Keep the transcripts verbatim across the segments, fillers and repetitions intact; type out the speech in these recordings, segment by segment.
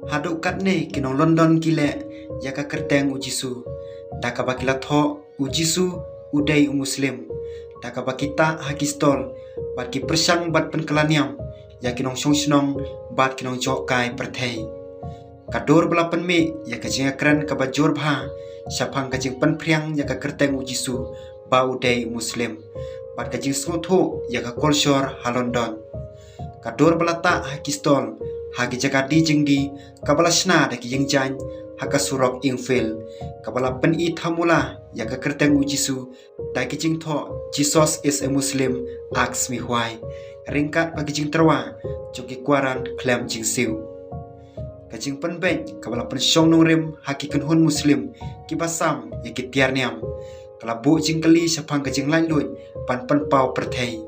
Haduh katne ki nong London ki leh ïa ka kyrteng u Jisu, da kaba ki la thoh u Jisu u dei u Muslim, da kaba ki tah ha ki stall bad ki pyrshang ban pynkylla niam ïa ki nongshong shnong bad ki nongjoh kai pyrthei. Ka dur ba la pynmih ïa ka jingïakren kaba jur bha shaphang ka jingpynphriang ïa ka kyrteng u Jisu ba u dei u Muslim, bad ka jingsngewthuh ïa ka kolshor ha London. Ka dur ba la tah ha ki stall, ha ki jaka die jingdie, kaba la shna da ki ïingjaiñ ha ka surok Enfield, kaba la pyni thamula ïa ka kyrteng u Jisu da ki jingthoh "Jesus is a Muslim, ask me why," ryngkat bad ki jingtyrwa jong ki kwaran khlem jingsiew. Ka jingpynbeit kaba la pynshong nongrim ha ki kynhun Muslim kiba sam ïa ki tiar niam, ka la buh jingkylli shaphang ka jinglaitluid ban pynpaw pyrthei,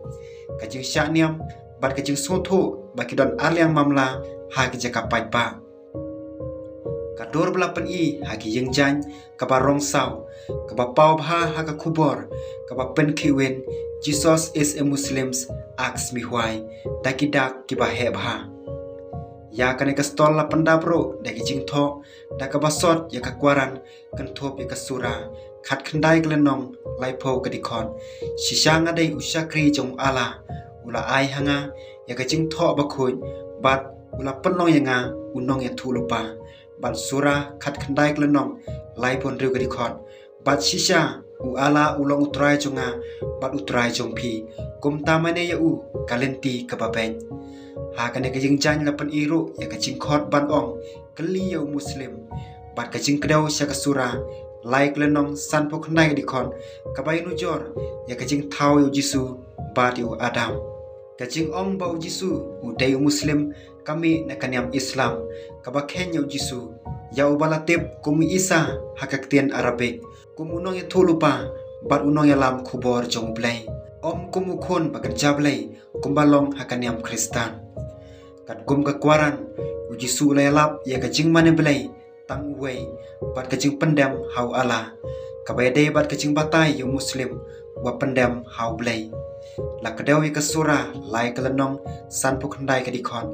ka jingshah niam bad ka jingsngewthuh ba ki don arliang mamla ha ki jaka paidbah. Ka dur ba la pyni ha ki ïingjaiñ kaba rong saw, kaba paw bha ha ka khubor, kaba pynkhih win "Jesus is a Muslims, ask me why" da ki dak kiba heh bha. Ïa kane ka stall la pyndap ruh da ki jingthoh da kaba sot ïa ka kwaran kynthup ïa ka sura khatkhyndai ka lynnong laiphew ka dkhot: "Shisha nga dei u shakri jong u Allah, u la ai ha nga ïa ka jingthoh bakhuid, bad u la pynlong ïa nga u nongïathuhlypa." Bad sura khatkhyndai ka lynnong laiphew hynriew ka dkhot: "Bad shisha u Allah u long u Trai jong nga bad u Trai jong phi, kumta mane ïa u ka lynti kaba beit." Ha kane ka ïingjaiñ la pyni ruh ïa ka jingkhot ban ong "Kylli ïa u Muslim." Bad ka jingkdew sha ka sura lai ka lynnong sanphew khyndai ka dkhot, kaba ïanujor ïa ka jingthaw ïa u Jisu bad ïa u Adam. Ka jingong ba u Jisu u dei u Muslim ka mih na ka niam Islam, kaba kheiñ ïa u Jisu, ïa uba la tip kum u Isa ha ka ktien Arabic, kum u nongïathuhlypa bad u nongïalam khubor jong U Blei, ym kum u khun ba kynja Blei kumba long ha ka niam Khristan. Katkum ka kwaran, u Jisu u la ïalap ïa ka jingmane Blei tang uwei, bad ka jingpyndem ha u Allah, kaba ïadei bad ka jingbatai ïa u Muslim uba pyndem ha U Blei. La kdew ïa ka sura lai ka lynnong sanphew khyndai ka dkhot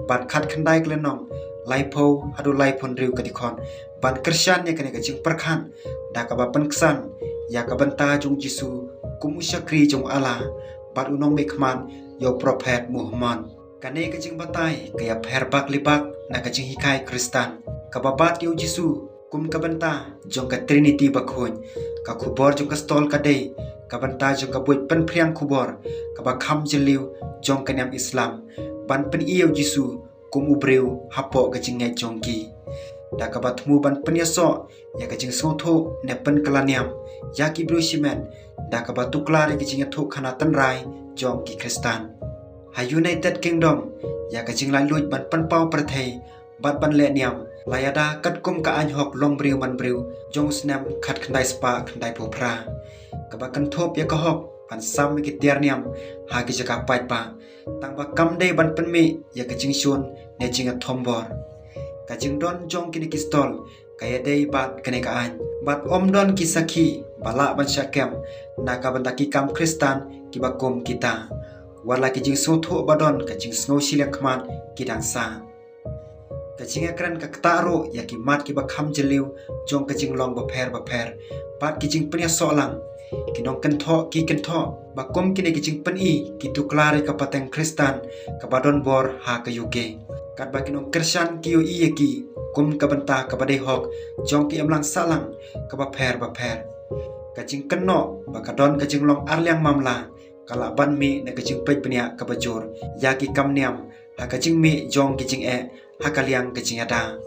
bad khatkhyndai ka lynnong laiphew haduh laiphew hynriew ka dkhot ban kyrshan ïa kane ka jingpyrkhat da kaba pynksan ïa ka bynta jong u Jisu kum u shakri jong u Allah bad u nongmihkhmat ïa u Prophet Muhammad. Kane ka jingbatai ka ïapher bak li bak na ka jinghikai Khristan, kaba bat ïa u Jisu kum ka bynta jong ka Trinity bakhuid, ka khubor jong ka stall ka dei ka bynta jong ka buit pynphriang khubor kaba kham jylliew jong ka niam Islam, ban pyni ïa u Jisu kum u briew hapoh ka jingngeit jong ki, da kaba thmu ban pynïasoh ïa ka jingsngewthuh ne pynkylla niam ïa ki briew shimet da kaba tuklar ïa ka jingïathuhkhana tynrai jong ki Khristan. Ha United Kingdom, ïa ka jinglaitluid ban pynpaw pyrthei bad ban leh niam la ïada katkum ka aiñ hok long briew man briew jong u snem khatkhyndai spah khyndaiphew phra, kaba kynthup ïa ka hok ban sam ïa ki tiar niam ha ki jaka paidbah, tang ba kam dei ban pynmih ïa ka jingshun ne jingïathombor. Ka jingdon jong kine ki stall ka ïadei bad kane ka aiñ, bad ym don ki sakhi ba lah ban shah kem na ka bynta ki kam Khristan kiba kum kita, wat la ki jingsngewthuh ba don ka jingsngew shiliang khmat ki dang sah. Ka jingïakren ka ktah ruh ïa ki mat kiba kham jylliew jong ka jinglong bapher bapher bad ki jingpynïasoh lang. Ki nongkynthoh ki kynthoh ba kum kine ki jingpyni ki tuklar ïa ka pateng Khristan kaba don bor ha ka U K, katba ki nongkyrshan ki ïohi ïa ki kum ka bynta kaba dei hok jong ki imlang sahlang kaba pher bapher. Ka jingkynnoh ba ka don ka jinglong arliang mamla ka lah ban mih na ka jingpeit bniah kaba jur ïa ki kam niam ha ka jingmih jong ki jingeh ha ka liang ka jingïada,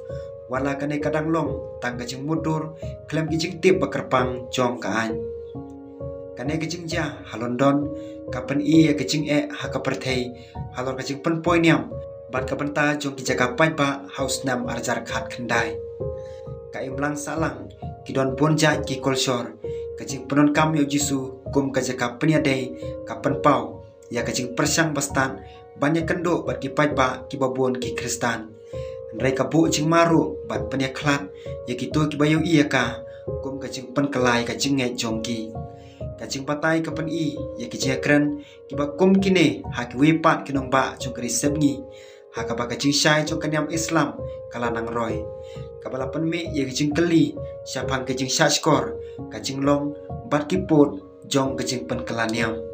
wat la kane ka dang long tang ka jingmutdur khlem ki jingtip ba kyrpang jong ka aiñ. Kane ka jingjia ha London ka pyni ïa ka jingeh ha ka pyrthei halor ka jingpynpoi niam bad ka bynta jong ki jaka paidbah ha u snem arhajar khatkhyndai. Ka imlang sahlang ki don bun jait ki kolshor. Ka jingpyndonkam ïa u Jisu kum ka jaka pynïadei ka pynpaw ïa ka jingpyrshang ba stad ban ïakynduh bad ki paidbah kiba bun ki Khristan. Hynrei ka buh jingma ruh ban pynïakhlad ïa kito kiba ïohi ïa ka kum ka jingpynkylla ïa ka jingngeit jong ki. Ka jingbatai ka pyni ïa ki jingïakren kiba kum kine ha kiwei pat ki nongbah jong ka ri sepngi, ha kaba ka jingshai jong ka niam Islam ka la nang roi, kaba la pynmih ïa ka jingkylli shaphang ka jingshahshkor, ka jinglong bad ki pud jong ka jingpynkylla niam.